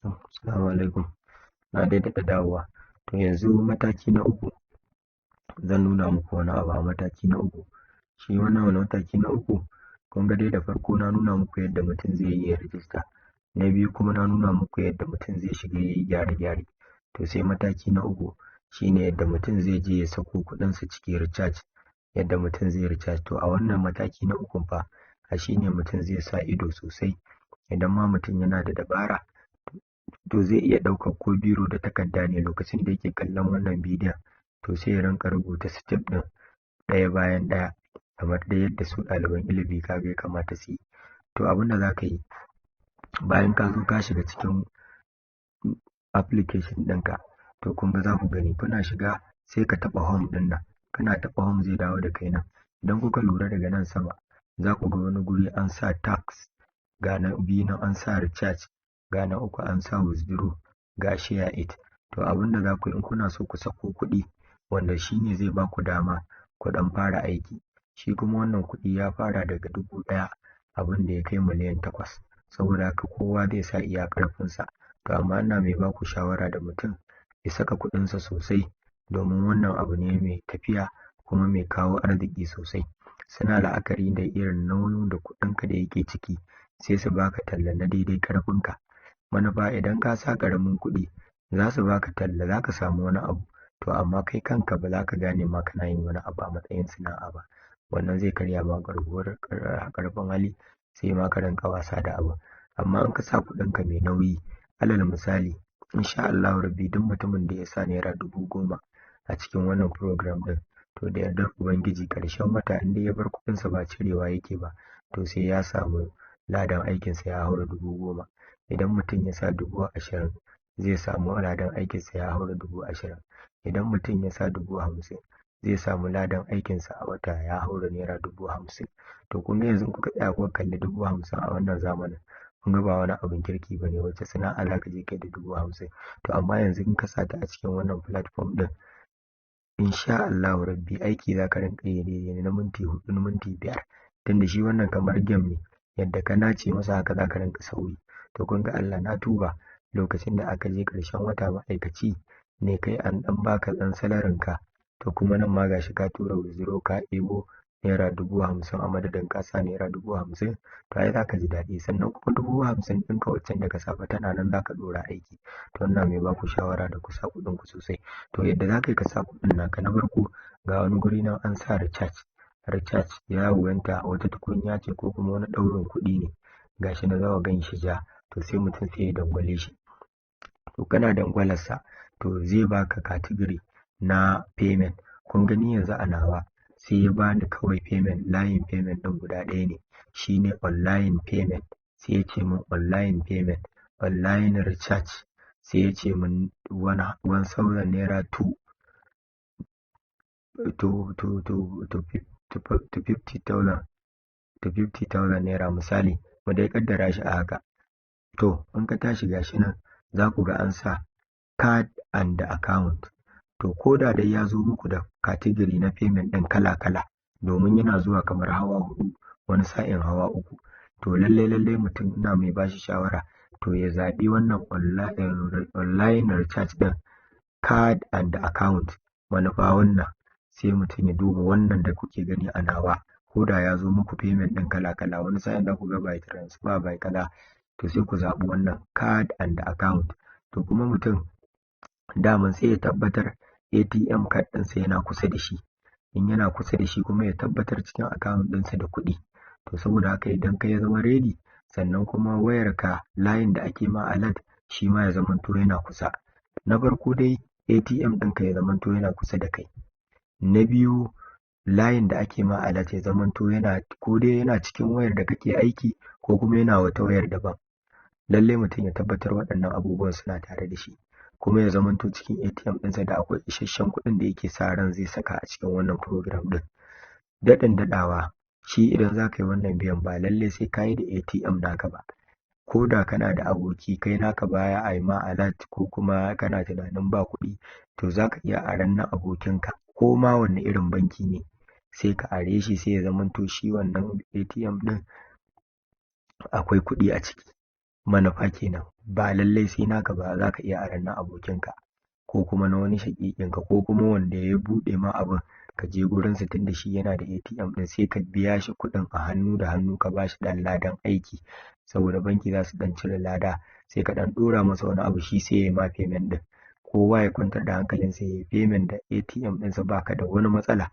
Assalamu alaikum. Na dai daɗa dawowa. To, yanzu mataki na uku, zan nuna muku wani abu a mataki na uku. Shi wannan wani mataki na uku, kun ga dai da farko na nuna muku yadda mutum zai yi rijista. Na biyu kuma na nuna muku yadda mutum zai shiga ya yi gyare-gyare. To, sai mataki na uku shine yadda mutum zai je ya sako kuɗinsa cikin recharge, yadda mutum zai recharge. To, a wannan mataki na ukun fa, a shine mutum zai sa ido sosai. Idan ma mutum yana da dabara, to zai iya ɗaukar ko biro da takarda ne lokacin da yake kallon wannan bidiyon, to sai ya rinƙa rubuta step ɗin ɗaya bayan ɗaya, kamar dai yadda su ɗaliban ilimi kaga ya kamata su yi. To, abin da za ka yi bayan ka zo ka shiga cikin application ɗinka, to kun ga za ku gani, kuna shiga sai ka taɓa home ɗin nan. Kana taɓa home, zai dawo da kai nan. Idan kuka lura, daga nan sama za ku ga wani guri an sa task, ga na biyu nan an sa recharge, ga na uku an sa withdraw, ga share it. To, abin da za ku yi in kuna so ku sako kuɗi, wanda shi ne zai ba ku dama ku ɗan fara aiki. Shi kuma wannan kuɗi ya fara daga 1000 abin da ya kai miliyan 8. Saboda haka kowa zai sa iya ƙarfinsa. To, amma ina mai ba ku shawara da mutum ya saka kuɗinsa sosai, domin wannan abu ne mai tafiya kuma mai kawo arziki sosai. Suna la'akari da irin nauyin da kuɗinka da yake ciki, sai su baka talla na daidai ƙarfinka. Manufa, idan ka sa ƙaramin kuɗi, za su baka talla, za ka samu wani abu, to amma kai kanka ba za ka gane ma kana yin wani abu a matsayin sana'a ba. Wannan zai karya ma garkuwar ƙarfin hali, sai ma ka rinƙa wasa da abun. Amma in ka sa kuɗinka mai nauyi, alal misali, insha Allahu Rabbi, duk mutumin da ya sa naira 10,000 a cikin wannan program ɗin, to da yardar Ubangiji, ƙarshen wata in dai ya bar kuɗinsa ba cirewa yake ba, to sai ya samu ladan aikinsa ya haura 10,000. Idan mutum ya sa 20,000, zai samu ladan aikinsa ya haura 20,000. Idan mutum ya sa 50,000, zai samu ladan aikinsa a wata ya haura naira 50,000. To, kun ga yanzu kuka tsaya kuka kalli 50,000 a wannan zamanin, kun ga ba wani abin kirki ba ne. Wace sana'a za ka je kai da 50,000? To, amma yanzu in ka sa ta a cikin wannan platform ɗin, insha Allahu Rabbi, aiki za ka rinƙa yi daidai na minti 4, na minti 5, tunda shi wannan kamar game ne, yadda ka nace masa haka za ka rinƙa sauri. To, kun ga, Allah na tuba, lokacin da aka je ƙarshen wata, ma'aikaci ne kai, an ɗan baka ɗan salarin ka, to kuma nan ma gashi ka tura withdraw, ka ɗebo naira 50,000 a madadin ka sa naira 50,000, to ai za ka ji daɗi. Sannan kuma 50,000 ɗinka waccan da ka sa fa tana nan, za ka ɗora aiki. To, ina mai ba ku shawara da ku sa kuɗin ku sosai. To, yadda za ka yi ka sa kuɗin naka, na farko ga wani guri nan an sa recharge. Recharge ya wuyanta wata tukunya ce ko kuma wani ɗaurin kuɗi ne, gashi na za gan shi ja. To, sai mutum sai ya dangwale shi. To, kana dangwalarsa, to zai baka category na payment. Kun gani, yanzu a nawa sai ya bani kawai payment, layin payment ɗin guda ɗaya ne, shine online payment. Sai ya ce min online payment, online recharge, sai ya ce min 1000 naira to 50,000, to 50,000 naira, misali mu dai kaddara shi a haka. To, in ka tashi, gashi nan za ku ga an sa card and account. To, ko da dai ya zo muku da category na payment ɗin kala-kala, domin yana zuwa kamar hawa huɗu, wani sa'in hawa uku, to lallai lallai mutum, ina mai bashi shawara, to ya zaɓi wannan online recharge ɗin, card and account. Manufa wannan, sai mutum ya duba wannan da kuke gani a nawa. Ko da ya zo muku payment ɗin kala-kala, wani sa'in za ku ga by transfer, by kala, to sai ku zaɓi wannan card and account. To, kuma mutum daman sai ya tabbatar ATM card ɗinsa yana kusa da shi. In yana kusa da shi, kuma ya tabbatar cikin account ɗinsa da kuɗi. To, saboda haka idan ka ya zama ready, sannan kuma wayarka, layin da ake ma alert, shi ma ya zamanto yana kusa. Na farko dai, ATM ɗinka ya zamanto yana kusa da kai. Na biyu, layin da ake ma alert ya zamanto yana ko dai yana cikin wayar da kake aiki, ko kuma yana wata wayar daban. Lallai mutum ya tabbatar waɗannan abubuwan suna tare da shi, kuma ya zamanto cikin ATM ɗinsa da akwai isasshen kuɗin da yake sa ran zai saka a cikin wannan program ɗin. Daɗin daɗawa, shi idan za ka yi wannan biyan, ba lallai sai ka yi da ATM naka ba. Ko da kana da aboki, kai naka baya a yi ma alert, ko kuma kana tunanin ba kuɗi, to za ka iya aron na abokinka, ko ma wanne irin banki ne, sai ka are shi, sai ya zamanto shi wannan ATM ɗin akwai kuɗi a ciki. Manufa kenan, ba lallai sai naka ba, za ka iya aron na abokinka ko kuma na wani shaƙiƙinka ko kuma wanda ya buɗe ma abun, ka je gurinsa tunda shi yana da ATM ɗin, sai ka biya shi kuɗin a hannu da hannu, ka ba shi ɗan ladan aiki, saboda banki za su ɗan cire lada, sai ka ɗan ɗora masa wani abu, shi sai ya ma payment ɗin. Kowa ya kwantar da hankalinsa ya yi payment da ATM ɗinsa, baka da wani matsala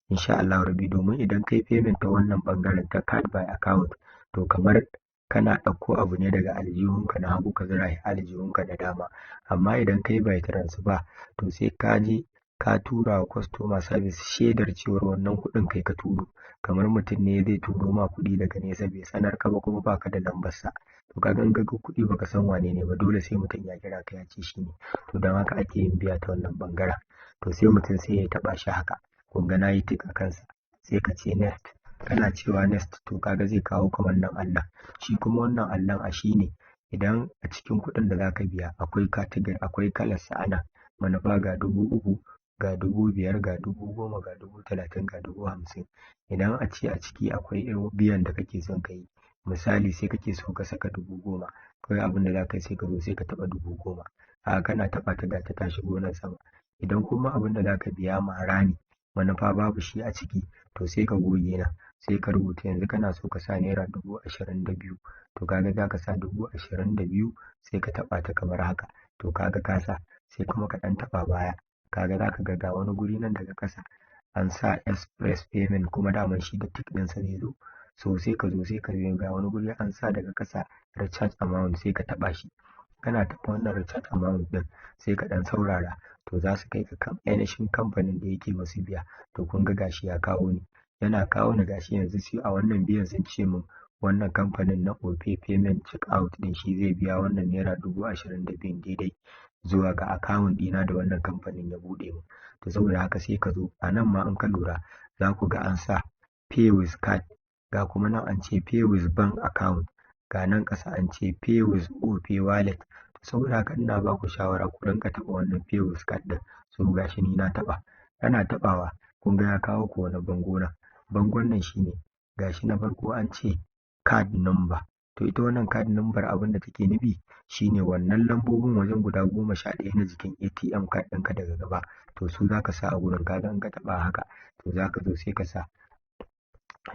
insha Allahu rabbi. Domin idan kai payment ta wannan ɓangaren, ta card by account, to kamar kana ɗauko abu ne daga aljihunka na hagu ka zura shi aljihunka na dama. Amma idan kai by transfer, to sai ka je ka tura wa customer service shaidar cewar wannan kuɗin kai ka turo. Kamar mutum ne zai turo ma kuɗi daga nesa, bai sanar ka ba, kuma baka da lambar sa. To kaga in ka ga kuɗi baka san wane ne ba, dole sai mutum ya kira ka ya ce shi ne. To don haka ake yin biya ta wannan ɓangaren. To sai mutum sai ya taɓa shi haka. Kun ga nayi tick a kansa, sai ka ce next. Kana cewa next, to kaga zai kawo ka wannan allon. Shi kuma wannan allon a shi ne idan a cikin kuɗin da zaka biya akwai category, akwai kalarsa a nan. Manufa ga 3,000, ga 5,000, ga 10,000, ga 30,000, ga 50,000. Idan a ce a ciki akwai irin biyan da kake son ka yi, misali sai kake so ka saka 10,000, kawai abin da za ka yi sai ka zo sai ka taɓa 10,000. A kana taɓa ta, ga ta ta shigo nan sama. Idan kuma abin da za ka biya mara ne, manufa babu shi a ciki, to sai ka goge nan, sai ka rubuta yanzu kana so ka sa ₦22,000. To kaga za ka sa 22,000, sai ka taɓa ta kamar haka. To kaga ka sa, sai kuma ka ɗan taɓa baya. Kaga za ka ga ga wani guri nan daga ƙasa an sa express payment, kuma daman shi da tick ɗinsa zai zo. So sai ka zo sai ka ga wani guri an sa daga ƙasa recharge amount, sai ka taɓa shi. Kana taɓa wannan recharge amount ɗin, sai ka ɗan saurara, to za su kai ka kan ainihin kamfanin da yake masu biya. To kun ga gashi ya kawo ni, yana kawo ni gashi yanzu sai a wannan biyan sun ce min wannan kamfanin na Opay payment checkout ɗin shi zai biya wannan ₦22,000 daidai zuwa ga account ɗina da wannan kamfanin ya buɗe min. To saboda haka sai ka zo a nan ma, in ka lura za ku ga an sa pay with card, ga kuma nan an ce pay with bank account, ga nan ƙasa an ce pay with Opay wallet. To saboda haka ina ba ku shawara ku rinƙa taɓa wannan pay with card ɗin. So gashi ni na taɓa. Kana taɓawa, kun ga ya kawo ku wani bango nan. Bangon nan shine gashi na farko an ce card number. To ita wannan card number, abin da take nufi shine wannan lambobin wajen guda 11 na jikin ATM card ɗinka daga gaba, to su za ka sa a gurin. Kaga in ka taɓa haka, to za ka zo sai ka sa.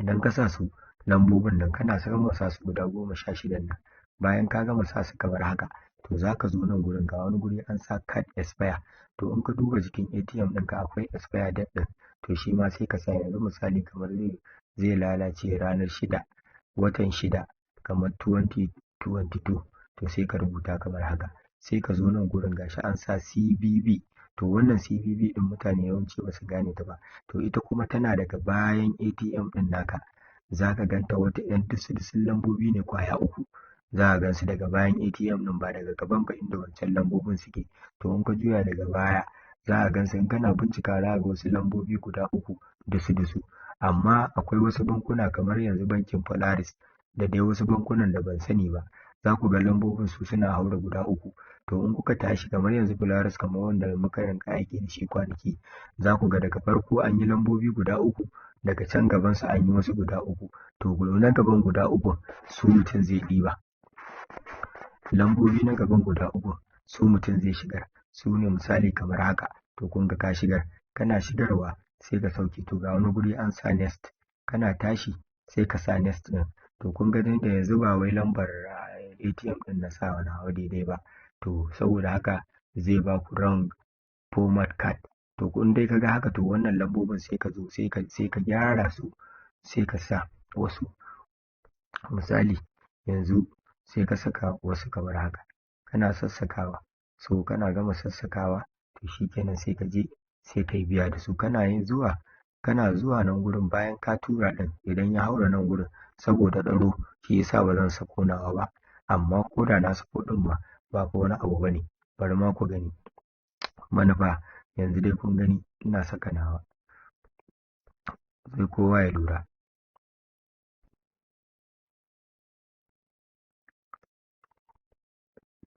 Idan ka sa su lambobin nan, kana gama sa su guda 16n nan, bayan ka gama sa su kamar haka, to za ka zo nan gurin, ga wani guri an sa card expire. To in ka duba jikin ATM ɗinka akwai expire date ɗin, to shi ma sai ka sa. Yanzu misali kamar zai lalace ranar 6 watan 6 kamar 2022, to sai ka rubuta kamar haka. Sai ka zo nan gurin, gashi an sa CVV. To wannan CVV ɗin mutane yawanci ba su gane ta ba. To ita kuma tana daga bayan ATM ɗin naka, za ka ganta wata ‘yan dusu-dusun lambobi ne kwaya uku. Za ka gansu daga bayan ATM ɗin, ba daga gaban ba inda wancan lambobin suke. To in ka juya daga baya za ka gansu, in kana bincikawa za ka ga wasu lambobi guda uku dusu-dusu. Amma akwai wasu bankuna kamar yanzu bankin Polaris da dai wasu bankunan da ban sani ba, za ku ga lambobin su suna haura guda uku. To in kuka tashi, kamar yanzu Polaris, kamar wanda muka rinka aiki da shi kwanaki, za ku ga daga farko an yi lambobi guda uku, daga can gaban su an yi wasu guda uku. To na gaban guda uku su mutum zai ɗiba. Lambobi na gaban guda uku su mutum zai shigar, su ne misali kamar haka. To kun ga ka shigar, kana shigarwa sai ka sauke. To ga wani guri an sa next, kana tashi sai ka sa next ɗin. To kun ga da yanzu ba wai lambar ATM ɗin na sa nawa daidai ba, to saboda haka zai ba ku wrong format card. To kun dai kaga haka, to wannan lambobin sai ka zo sai ka gyara su, sai ka sa wasu. Misali yanzu sai ka saka wasu kamar haka, kana sassakawa. So kana gama sassakawa, to shikenan, sai ka je sai ka yi biya da su. Kana yin zuwa, kana zuwa nan gurin bayan ka tura ɗin, idan ya haura nan gurin, saboda tsaro shi yasa ba zan sako nawa ba, amma ko da na sako ɗin ma ba fa wani abu bane. Bari ma ku gani. Manufa yanzu dai kun gani ina saka nawa, sai kowa ya lura.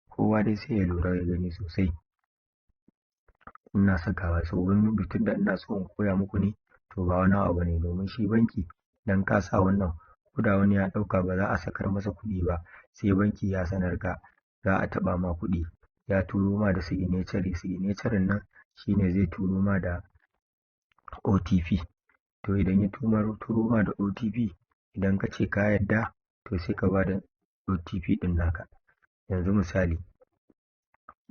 Kowa dai sai ya lura ya gani sosai. Ina sakawa, so wani tun da ina so in koya muku ne, to ba wani abu bane, domin shi banki dan ka sa wannan Ko da wani ya ɗauka, ba za a sakar masa kuɗi ba, sai banki ya sanar ka za a taɓa ma kuɗi, ya turo ma da signature. Signature nan shine zai turo ma da OTP. To, idan ya turo ma da OTP, idan ka ce ka yarda, to sai ka ba da OTP ɗin naka. Yanzu misali,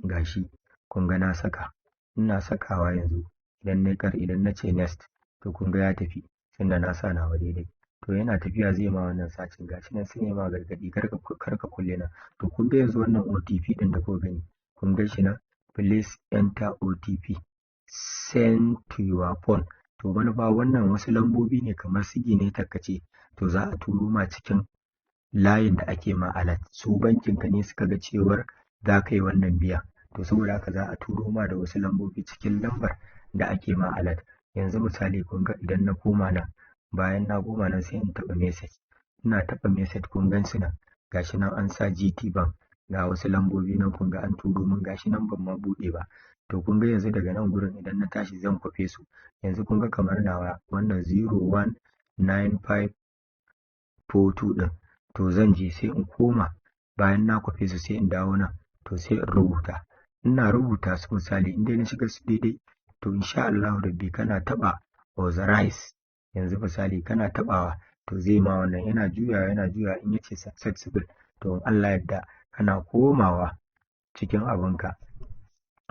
gashi kun ga na saka. Ina sakawa yanzu, idan na kar idan na ce next, to kun ga ya tafi, tunda na sa nawa daidai. To, yana tafiya zai ma wannan sacin. Gashi nan sai ma gargaɗi, kar ka kulle nan. To, kun ga yanzu wannan OTP ɗin da kuka gani, kun ga shi nan, "Please enter OTP send to your phone". To, manufa wannan wasu lambobi ne kamar signature ka ce, to za a turo ma cikin layin da ake ma alert. Su bankin ka ne suka ga cewar za ka yi wannan biya, to saboda haka za a turo ma da wasu lambobi cikin lambar da ake ma alert. Yanzu misali, kun ga idan na koma nan, bayan na koma nan, sai in taɓa message. Ina taɓa message, kun gan su nan, gashi nan an sa GT Bank, ga wasu lambobi nan, kun ga an turo min, gashi nan ban ma buɗe ba. To, kun ga yanzu daga nan gurin idan na tashi zan kwafe su. Yanzu kun ga kamar nawa wannan 019542 ɗin, to zan je sai in koma, bayan na kwafe su sai in dawo nan, to sai in rubuta. Ina rubuta su, misali in dai na shiga su daidai, to insha Allahu rabbi kana taɓa authorize, yanzu misali kana taɓawa, to zai ma wannan, yana juyawa, yana juyawa, in yace successful, to in Allah yadda kana komawa cikin abunka,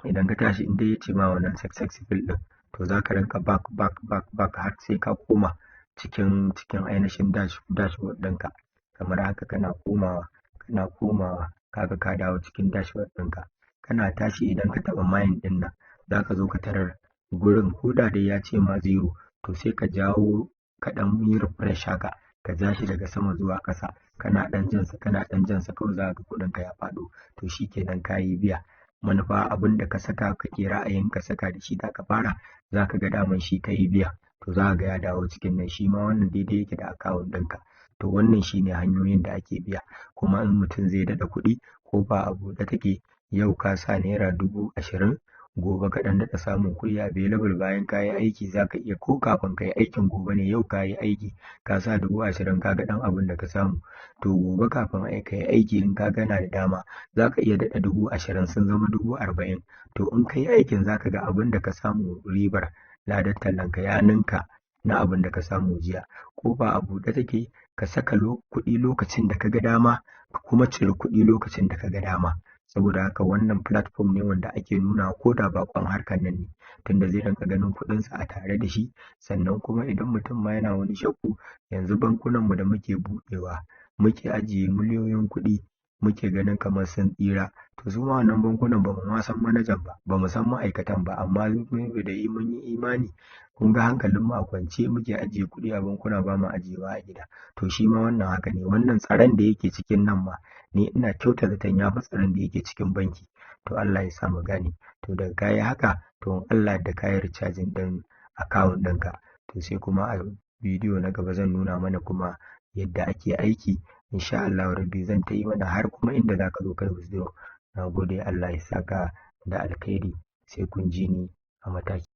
idan ka tashi, in dai yace ma wannan successful ɗin, to za ka rinka back, back, back, back har sai ka koma cikin ainihin dashboard ɗinka kamar haka. Kana komawa, kana komawa, kaga ka dawo cikin dashboard ɗinka. Kana tashi, idan ka taɓa mine ɗin nan, za ka zo ka tarar gurin ko da dai ya ce ma zero, to sai ka jawo ka ɗan yi refresh haka, ka ja shi daga sama zuwa ƙasa, kana ɗan jansa, kana ɗan jansa, kawai za ka ga kuɗinka ya faɗo. To shikenan, ka yi biya. Manufa abin da ka saka kake ra'ayin ka saka da shi za ka fara, za ka ga daman shi ka yi biya, to za ka ga ya dawo cikin nan. Shi ma wannan daidai yake da account ɗinka. To, wannan shine hanyoyin da ake biya. Kuma in mutum zai daɗa kuɗi, ko ba a buɗe take, yau ka sa ₦20,000, gobe ka ɗan daɗa samun kuɗi available bayan ka yi aiki, za ka iya, ko kafin ka yi aikin gobe ne, yau ka yi aiki ka sa 20,000, ka ga ɗan abin da ka samu, to gobe kafin ka yi aiki, in ka gana da dama, za ka iya daɗa 20,000, sun zama 40,000. To, in ka yi aikin, za ka ga abin da ka samu ribar ladan tallanka ya ninka na abin da ka samu jiya. Ƙofa a buɗe take, ka saka kuɗi lokacin da ka ga dama, ka kuma ciri kuɗi lokacin da ka ga dama. Saboda haka wannan platform ne wanda ake nuna ko da baƙon harkar nan ne, tunda zai rinka ganin kuɗinsa a tare da shi. Sannan kuma idan mutum ma yana wani shakku, yanzu bankunan mu da muke buɗewa muke ajiye miliyoyin kuɗi, muke ganin kamar sun tsira, to su ma wannan bankunan ba mu ma san manajan ba, ba mu san ma'aikatan ba, amma da mun yi imani, kun ga hankalin mu a kwance muke ajiye kuɗi a bankuna, ba mu ajiyewa a gida. To, shi ma wannan haka ne. Wannan tsaron da yake cikin nan ma, ni ina kyauta zaton ya fi tsaron da yake cikin banki. To, Allah ya sa mu gane. To, daga kayi haka, to in Allah da kayi recharging ɗin account ɗinka. To, sai kuma a bidiyo na gaba zan nuna mana kuma yadda ake aiki, insha Allah rabbi. Zan ta yi mana har kuma inda za ka zo kai withdraw. Na gode, Allah ya saka da alkhairi, sai kun ji ni a mataki.